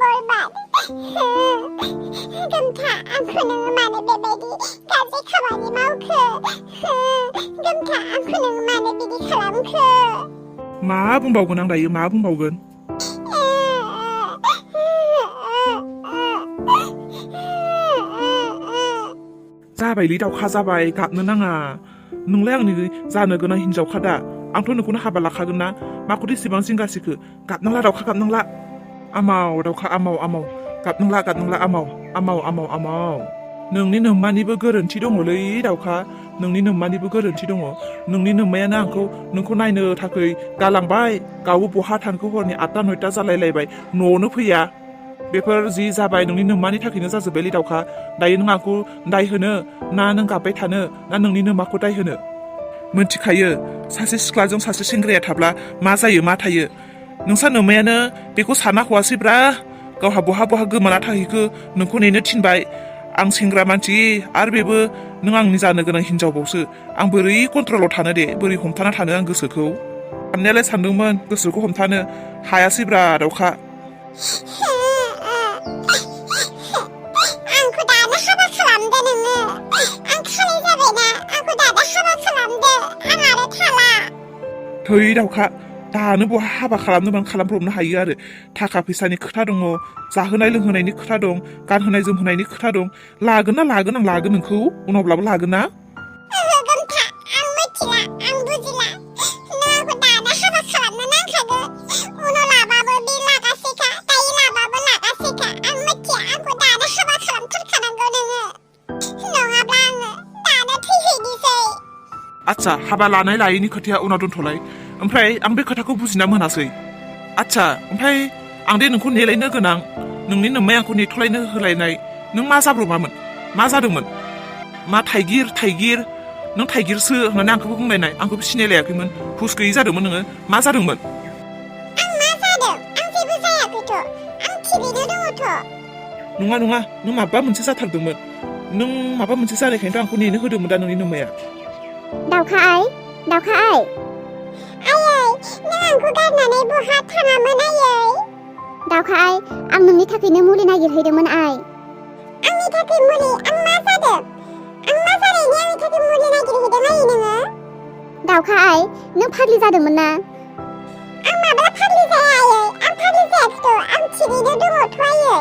बरबाद गोमथा आंखौ नोङो मानो बेबायदि गाज्रि खामानि मावखो गोमथा आंखौ नोङो मानो बिदि खालामखो मा बुंबावगोन आं दायो मा बुंबावगोन जाबायलै दाउखा जाबाय गाबनो नाङा नोंलाय आंनि जानो गोनां हिनजावखा दा आंथ' नोंखौनो हाबा लाखागोन ना माखौथो इसेबां जिंगासिखो गाबनांला दाउखा गाबनांला आमाव दाउखा आमाव आमाव गाबनांला आमाव आमाव आमाव आमाव नोंनि नोम्मानिबो गोरोन्थि दङलै दाउखा नोंनि नोम्मानिबो गोरोन्थि दङ नोंनि नोम्मायानो आंखौ नोंखौ नायनो थाखाय गालांबाय गावबो बहा थांखो हरनि 8टा 9टा जालायलायबाय न'आवनो फैया बेफोर जि जाबाय नोंनि नोम्मानि थाखायनो जाजोब्बायलै दाउखा दायो नों आंखौ दाय होनो ना नों गाबबाय थानो ना नोंनि नोम्माखौ दाय होनो मोनथिखायो सासे सिख्लाजों सासे सेंग्राया थाब्ला मा जायो मा थायो नोंसा नोम्मायानो बेखौ साना हवासैब्रा गावहा बहा गोमाना थाहैखो नोंखौ नेनो थिनबाय आं सेंग्रा मानसि आरो बेबो नों आंनि जानो गोनां हिनजावबावसो आं बोरै कन्ट्रलाव थानो दे बोरै हमथाना थानो आं गोसोखौ साननायालाय सानदोंमोन गोसोखौ हमथानो हायासैब्रा दाउखा आंखौ दानो हाबा खालामदो नोङो आं खानाय जाबायना आंखौ दानो हाबा खालामदो आं आरो थाला थै दाउखा दानो बहा हाबा खालामनोबानो खालामब्रबनो हायो आरो थाखा फैसानि खोथा दङ जाहोनाय लोंहोनायनि खोथा दं गानहोनाय जोमहोनायनि खोथा दं लागोन आं लागोन नोंखौ उनावब्लाबो लागोन ना गोमथा आं मिथिला आं बुजिला नों आंखौ दानो हाबा खालामनो नांखागो उनाव लाबाबो बे लागासेखा दायो लाबाबो लागासेखा आं मिथिया आंखौ दानो हाबा खालामथारखानांगौ नोङो नङाब्ला आङो दानो थैहैनोसै आच्छा हाबा लानाय लायैनि खोथाया उनाव दोनथ'लाय ओमफ्राय आं बे खोथाखौ बुजिना मोनासै आच्छा ओमफ्राय आं दे नोंखौ नेलायनो गोनां नोंनि नोम्माया आंखौ नेथ'लायनो होलायनाय नों मा जाब्रबामोन मा जादोंमोन मा थाइगिर नों थाइगिरसो होननानै आंखौबो बुंलायनाय आंखौबो सिनायलायाखैमोन हुस गैयि जादोंमोन नोङो मा जादोंमोन आं मा जादों आं जेबो जायाखैथ' आं थिगैनो दङथ' नङा नों माबा मोनसे जाथारदोंमोन नों माबा मोनसे जानायखायनोथ' आंखौ नेनो होदोंमोन दा नोंनि नोम्माया दाउखा आइ आयै नों आंखौ गारनानै बहा थाङामोन आयै दाउखा आइ आं नोंनि थाखायनो मुलि नागिरहैदोंमोन आइ आंनि थाखाय मुलि आं मा जादों आं मा जानायनि आंनि थाखाय मुलि नागिरहैदों आयै नोङो दाउखा आइ नों फाग्लि जादोंमोन ना आं माब्ला फाग्लि जाया आयै आं फाग्लि जायाखैथ' आं थिगैनो दङथ' आयै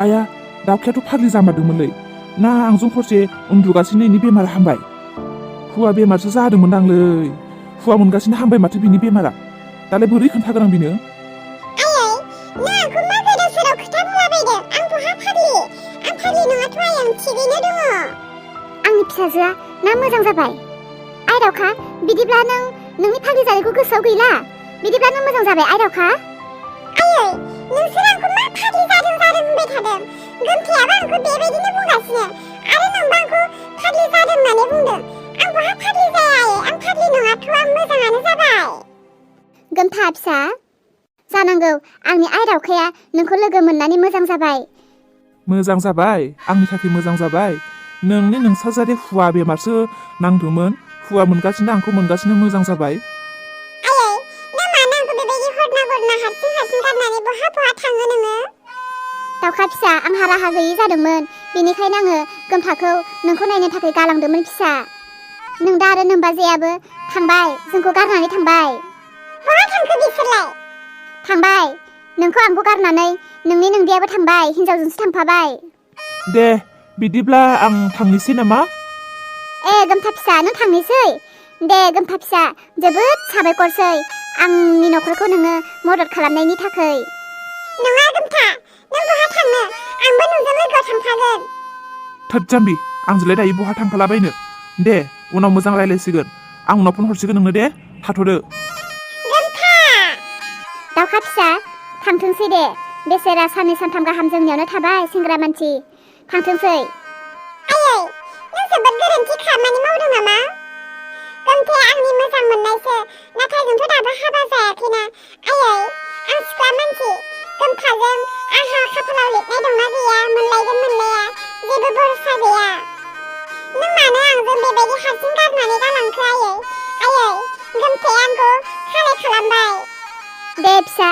आया दाउखायाथ' फाग्लि जामारदोंमोनलै ना आंजों हरसे उन्दुगासिनो इनि बेमार हामबाय हुवा बेमारसो जादोंमोनदांलै हुवा मोनगासिनो हामबाय माथो बिनि बेमारा दालाय बोरै खोन्थागोन आं बेनो आयै नों आंखौ मा गोदाव सोराव खोथा बुंलाबायदों आं बहा फाग्लि आं फाग्लि नङाथ' आयै आं थिगैनो दङ आंनि फिसाजोआ ना मोजां जाबाय आइ दाउखा बिदिब्ला नोंनि फाग्लि जानायखौ गोसोआव गैला बिदिब्ला नों मोजां जाबाय आइ दाउखा आयै नोंसोर आंखौ मा फाग्लि जादों होनबाय थादों गोमथायाबो आंखौ बेबायदिनो बुंगासिनो आरो नोंबो आंखौ फाग्लि जादों होननानै बुंदों आं बहा फाग्लि जाया आयै आं फाग्लि नङाथ' आं मोजाङानो जाबाय गोमथा फिसा जानांगौ आंनि आइ दाउखाया नोंखौ लोगो मोननानै मोजां जाबाय आंनि थाखाय मोजां जाबाय नोंनि नोंसाजारे हुवा बेमारसो नांदोंमोन हुवा मोनगासिनो आंखौ मोनगासिनो मोजां जाबाय आयै नों मानो आंखौ बेबायदि हरना हारसिं गारनानै बहा थाङो नोङो दाउखा फिसा आंहा राहा गैयि जादोंमोन बेनिखायनो आङो गोमथाखौ नोंखौ नायनो थाखाय गालांदोंमोन फिसा नों दा आरो नोम्बाजैयाबो थांबाय जोंखौ गारनानै थांबाय बहा थांखो बिसोरलाय थांबाय नोंखौ आंखौ गारनानै नोंनि नोंदायाबो थांबाय हिनजावजोंसो थांफाबाय दे बिदिब्ला आं थांनोसै नामा गोमथा फिसा नों थांनोसै दे गोमथा फिसा जोबोद साबायखरसै आंनि नखरखौ नोङो मदद खालामनायनि थाखाय नङा गोमथा नों बहा थांनो आंबो नोंजों लोगोआव थांफागोन थोद जाम्बि आंजोंलाय दायो बहा थांफालाबायनो दे उनाव मोजां रायलायसिगोन आं उनाव फन हरसिगोन नोंनो दे थाथ'दो गोमथा दाउखा फिसा थांथोंसै दे बेसेरा साननै सानथाम गाहाम जोंनियावनो थाबाय सेंग्रा मानसि थांथोंसै आयै नों जोबोद गोरोन्थि खामानि मावदों नामा गोमथाया आंनि मोजां मोननायसो नाथाय जोंथ' दाबो हाबा जायाखैना आयै आं सिख्ला मानसि गोमथाजों आंहा खाफालाव लिरनाय दंना गैया मोनलायगोन मोनलाया जेबो भरसा गैया नों मानो आंजों बेबायदि हारसिं गारनानै गालांखो आयै गोमथाया आंखौ खालाय खालामबाय दे फिसा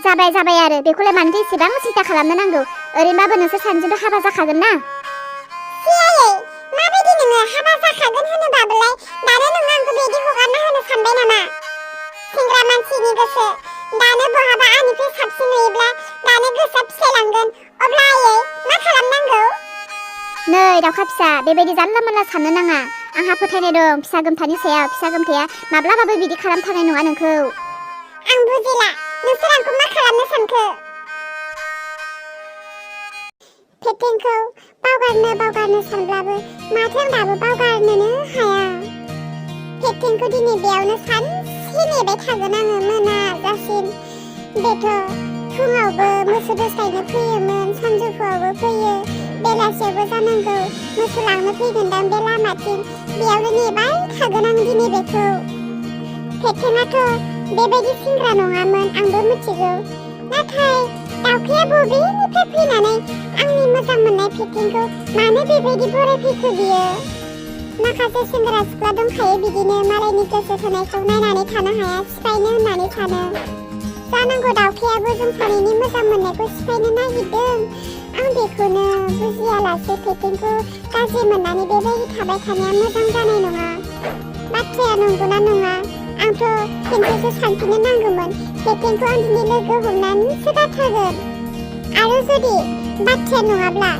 जाबाय आरो बेखौलाय मानोथो एसेबां सिन्था खालामनो नांगौ ओरैनोबाबो नोंसोर सानैजोंथ' हाबा जाखागोन ना सियायै माबायदि नोङो हाबा जाखागोन होनोबाबोलाय दानो नों आंखौ बिदि हगारना होनो सानबाय नामा सेंग्रा मानसिनि गोसो दानो बहाबा आंनिफ्राय साबसिन नुयोब्ला दानो गोसोआ फिसायलांगोन अब्ला आयै मा खालामनांगौ नै दाउखा फिसा बेबायदि जानला मोनला साननो नाङा आंहा फोथायनाय दं फिसा गोमथानि सायाव फिसा गोमथाया माब्लाबाबो बिदि खालामथारनाय नङा नोंखौ आं बुजिला नोंसोर आंखौ मा खालामनो सानखो फेथेंखौ बावगारनो सानब्लाबो माथो आं दाबो बावगारनोनो हाया फेथेंखौ दिनै बेयावनो सानसे नेबाय थागोन आङो मोनाजासिम बेथ' फुङावबो मोसौ दोस्लायनो फैयोमोन सानजौफुआवबो फैयो बेलासियावबो जानांगौ मोसौ लांनो फैगोनदां बे लामाथिं बेयावनो नेबाय थागोन आं दिनै बेखौ फेथेङाथ' बेबायदि सेंग्रा नङामोन आंबो मिथिगौ नाथाय दाउखाया बबेनिफ्राय फैनानै आंनि मोजां मोननाय फेथेंखौ मानो बेबायदि बरायफैखो बियो माखासे सेंग्रा सिख्ला दंखायो बिदिनो मालायनि गोसो थोनायखौ नायनानै थानो हाया सिफायनो होननानै सानो जानांगौ दाउखायाबो जों सानैनि मोजां मोननायखौ सिफायनो नागिरदों आं बेखौनो बुजियालासे फेथेंखौ गाज्रि मोननानै बेबायदि थाबाय थानाया मोजां जानाय नङा बाथ्राया नंगौना नङा आंथ' खेनसेसो सानफिननो नांगौमोन फेथेंखौ आं दिनै लोगो हमनानैसो गारथारगोन आरो जुदि बाथ्राया नङाब्ला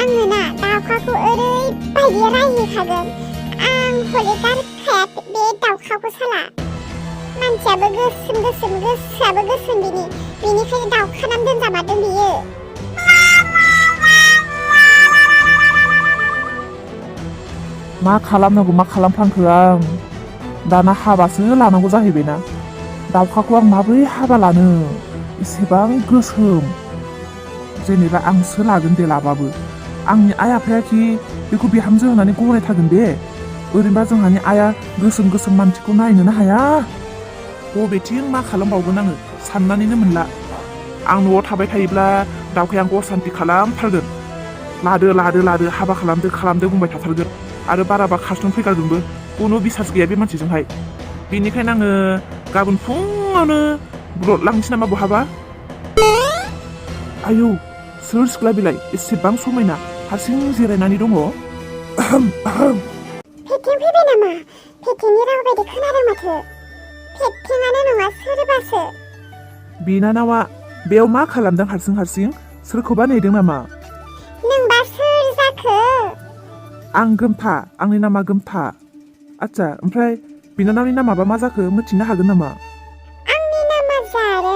आङो ना दाउखाखौ ओरैबायदि रायहैखागोन आं हले गारखाया बे दाउखाखौ साला मानसियाबो गोसोम गोसोआबो गोसोम बेनिखायनो दाउखा नाम दोनजामारदों बियो मा खालामनांगौ मा खालामफ्लांखो आं दाना हाबासो लानांगौ जाहैबायना दाउखाखौ आं माबोरै हाबा लानो एसेबां गोसोम जेनेबा आंसो लागोन दे लाबाबो आंनि आइ आफायाखि बेखौ बिहामजो होननानै गनायथारगोन बे ओरैनोबा जोंहानि आइया गोसोम मानसिखौ नायनोनो हाया बबेथिं मा खालामबावगोन आङो साननानैनो मोनला आं न'आव थाबाय थायोब्ला दाउखाया आंखौ असान्ति खालामथारगोन लादो हाबा खालामदो बुंबाय थाथारगोन आरो बाराबा खारसन फैगारगोनबो खुनु बिसास गैया बे मानसिजोंहाय बेनिखायनो आङो गाबोन फुङावनो ब्रदलांसै नामा बहाबा आयौ सोर सिख्ला बिलाइ एसेबां समायना हारसिं जिरायनानै दङ फेथें फैबाय नामा फेथेंनि राव बायदि खोनादों माथो फेथेङानो नङा सोरबासो बिनानावा बेयाव मा खालामदों हारसिं सोरखौबा नेदों नामा नोंबा सोर जाखो आं गोमथा आंनि नामा गोमथा आच्छा ओमफ्राय बिनानावनि नामाबा मा जाखो मिथिनो हागोन नामा आंनि नामा जारौ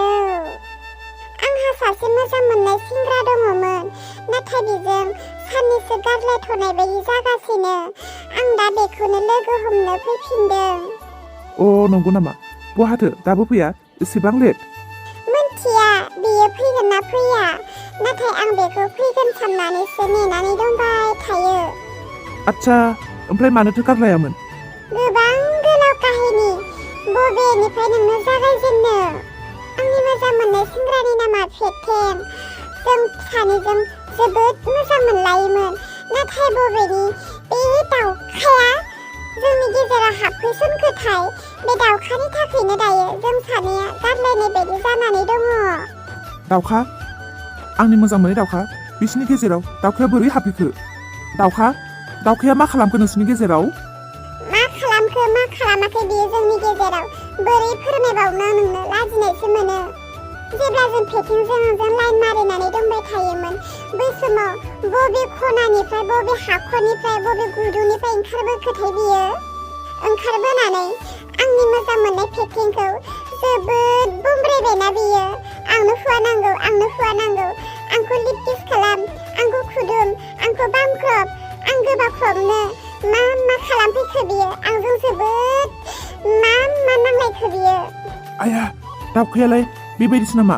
आंहा सासे मोजां मोननाय सेंग्रा दङमोन नाथाय बेजों साननैसो गारलायथ'नाय बायदि जागासिनो आं दा बेखौनो लोगो हमनो फैफिनदों अ नंगौ नामा बहाथो दाबो फैया एसेबां लेट मिथिया बियो फैगोन ना फैया नाथाय आं बेखौ फैगोन साननानैसो नेनानै दंबाय थायो आच्छा ओमफ्राय मानोथो गारलायामोन गोबां गोलाव काहिनि बबेनिफ्राय नोंनो जागायजेननो आंनि मोजां मोननाय सेंग्रानि नामा फेथें जों सानैजों जोबोद मोजां मोनलायोमोन नाथाय बबेनि बे दाउखाया जोंनि गेजेराव हाबफैसनखोथाय बे दाउखानि थाखायनो दायो जों सानैया गारलायनाय बायदि जानानै दङ दाउखा आंनि मोजां मोननाय दाउखा बिसिनि गेजेराव दाउखाया बोरै हाबफैखो दाउखाया मा खालामखो नोंसिनि गेजेराव मा खालामाखै बियो जोंनि गेजेराव बोरै फोरमायबावनो नोंनो लाजिनायसो मोनो जेब्ला जों फेथेंजों लाइन मारिनानै दंबाय थायोमोन बै समाव बबे खनानिफ्राय बबे हाखरनिफ्राय बबे गुदुंनिफ्राय ओंखारबोखोथाय बियो ओंखारबोनानै आंनि मोजां मोननाय फेथेंखौ जोबोद बुंब्रायबायना बियो आंनो हुआ नांगौ आंखौ लिपकिस खालाम आंखौ खुदुम आंखौ बामख्रब आं गोबाख्रबनो मा खालामफैखो बियो आंजों जोबोद मा नांलायखो बियो आया दाउखायालाय बेबायदिसो नामा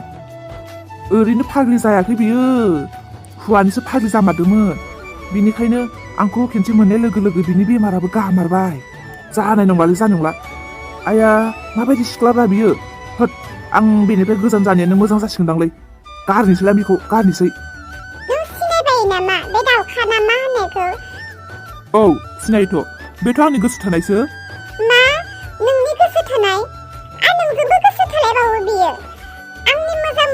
ओरैनो फाग्लि जायाखै बियो हुवानिसो फाग्लि जामारदोंमोन बिनिखायनो आंखौ खेनसे मोननाय लोगो बिनि बेमाराबो गामारबाय जानाय नंला आया माबायदि सिख्लाब्रा बियो होद आं बेनिफ्राय गोजान जानायानो मोजां जासिगोनदांलै गारनोसैलाय बेखौ गारनोसै नों सिनायबाय नामा बे दाउखा ना मा होननायखौ औ सिनायोथ' बेथ' आंनि गोसो थोनायसो मा नोंनि गोसो थोनाय नोंजोंबो गोसो थोलायबावो बियो आंनि मोजां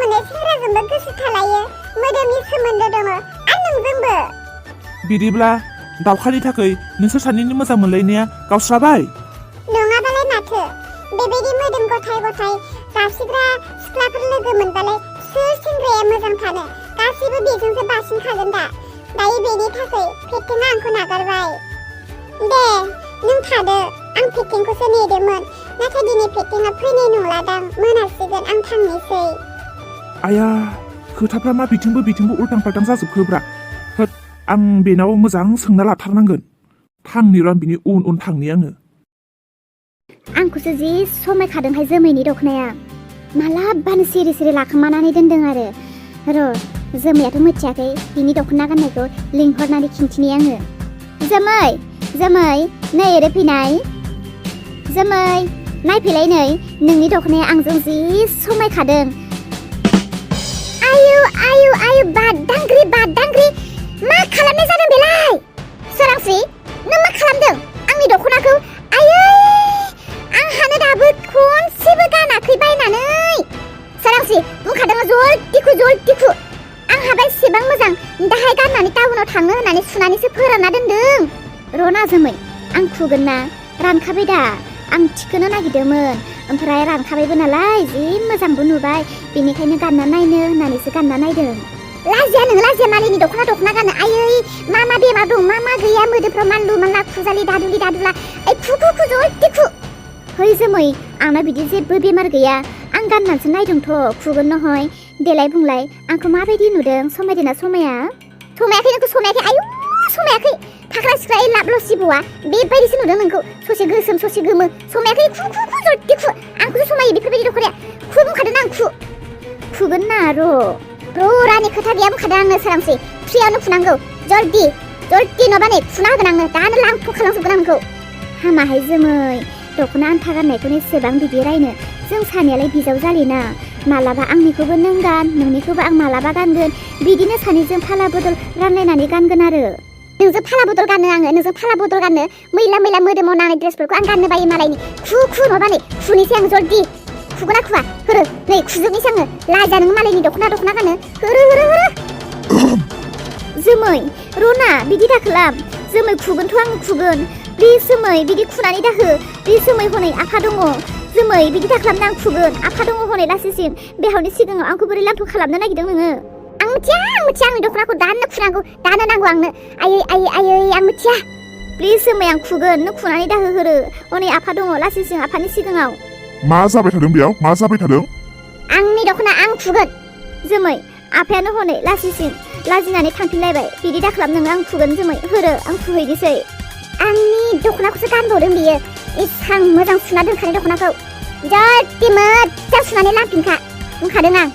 बिदिब्ला दावखानि थाखाय नोंसोर सानैनि मोजां मोनलायनाया गावस्राबाय नङाबालाय माथो बेबायदि मोदोम गथाय गथाय गाबसिग्रा सिख्लाफोर लोगो मोनबालाय सोर सेंग्राया मोजां थानो गासैबो बेजोंसो बासिनखागोन दा दायो बेनि थाखाय फेटेंआ आंखौ नागारबाय दे नों थादो आं फेटेंखौसो नेदोंमोन नाथाय दिनै फेटेंआ फैनाय नंलादां मोनासिगोन आं थांनोसै आया खोथाफ्रा मा बिथिंबो उल्टां फाल्टां जाजोबखोब्रा होद आं बेनाव मोजां सोंना लाथारनांगोन थांनि र' बिनि उन थांनि आङो आंखौसो जि समायखादोंहाय जोमैनि दखनाया मालाबानो सिरि सिरि लाखोमानानै दोनदों आरो र' जोमैयाथ' मिथियाखै बिनि दखना गाननायखौ लिंहरनानै खिन्थिनि आङो जोमै नै ओरै फैनाय जोमै नायफैलाय नै नोंनि दखनाया आंजों जि समायखादों आयु बादांग्रि मा खालामनाय जादों बेलाय सोरांस्रि नों मा खालामदों आंनि दखनाखौ आयै आंहानो दाबो खनसेबो गानाखै बायनानै सोरांस्रि बुंखादों जलदिखु आंहा बेसेबां मोजां दाहाय गाननानै टाउनाव थांनो होननानै सुनानैसो फोरानना दोनदों रना जोमै आं खुगोन ना रानखाबाय दा आं थिखोनो नागिरदोंमोन ओमफ्राय रानखाबायबो नालाय जि मोजांबो नुबाय बेनिखायनो गानना नायनो होननानैसो गानना नायदों लाजिया मालिनि दखना गानो आयै मा बेमार दं मा गैया मोदोमफ्राव मानलु मानला खुजालि दादुला ओइ खु जलदिखु है जोमै आंना बिदि जेबो बेमार गैया आं गाननानैसो नायदोंथ' खुगोन नहय देलाय बुंलाय आंखौ माबायदि नुदों समायदोंना समायाखै नोंखौ समायाखै आयु समायाखै फाख्रा सिख्रा लाबल' सिबौआ बेबायदिसो नुदों नोंखौ ससे गोसोम ससे गोमो समायाखै खु जलदिखु आंखौसो समायो बेफोरबायदि दखनाया खु बुंखादों आं खुगोन ना र' रानि खोथा गैया बुंखादों आंनो सोरांसै फ्रियावनो फुनांगौ जलदि नङाबा नै फुना होगोन आंनो दानो लांफु खालामजोबगोन आंखौ हामाहाय जोमै दखना आन्था गाननायखौनो एसेबां बिदि रायनो जों सानैयालाय बिजावजालि ना मालाबा आंनिखौबो नों गान नोंनिखौबो आं मालाबा गानगोन बिदिनो सानैजों फाला बदल रानलायनानै गानगोन आरो नोंजों फाला बदल गानो आङो नोंजों फाला बदल गानो मैला मोदोमाव नांनाय ड्रेसफोरखौ आं गाननो बायो मालायनि खु नङाबा नै फुनोसै आं जलदि खुगोना खुवा होरो नै खुजोबनोसै आङो लाजिया नों मालायनि दखना गानो होरो जोमै रना बिदि दाखालाम जोमै खुगोनथ' आङो खुगोन प्लिज जोमै बिदि खुनानै दाहो प्लिज जोमै हनै आफा दङ जोमै बिदि दाखालामना आं खुगोन आफा दङ हनै लासिसिम बेहावनि सिगाङाव आंखौ बोरै लांथु खालामनो नागिरदों नोङो आं मिथिया आंनि दखनाखौ दानो खुनांगौ दानो नांगौ आंनो आयै आं मिथिया प्लिज जोमै आं खुगोन नों खुनानै दाहो होरो हनै आफा दङ लासिसिम आफानि सिगाङाव मा जाबाय थादों बेयाव मा जाबाय थादों आंनि दखना आं खुगोन जोमै आफायानो हनै लासिसिम लाजिनानै थांफिनलायबाय बिदि दाखालाम नोङो आं खुगोन जोमै होरो आं खुहैनोसै आंनि दखनाखौसो गानबावदों बियो एसां मोजां सुना दोनखानाय दखनाखौ जलदि मोजां सुनानै लांफिनखा बुंखादों आं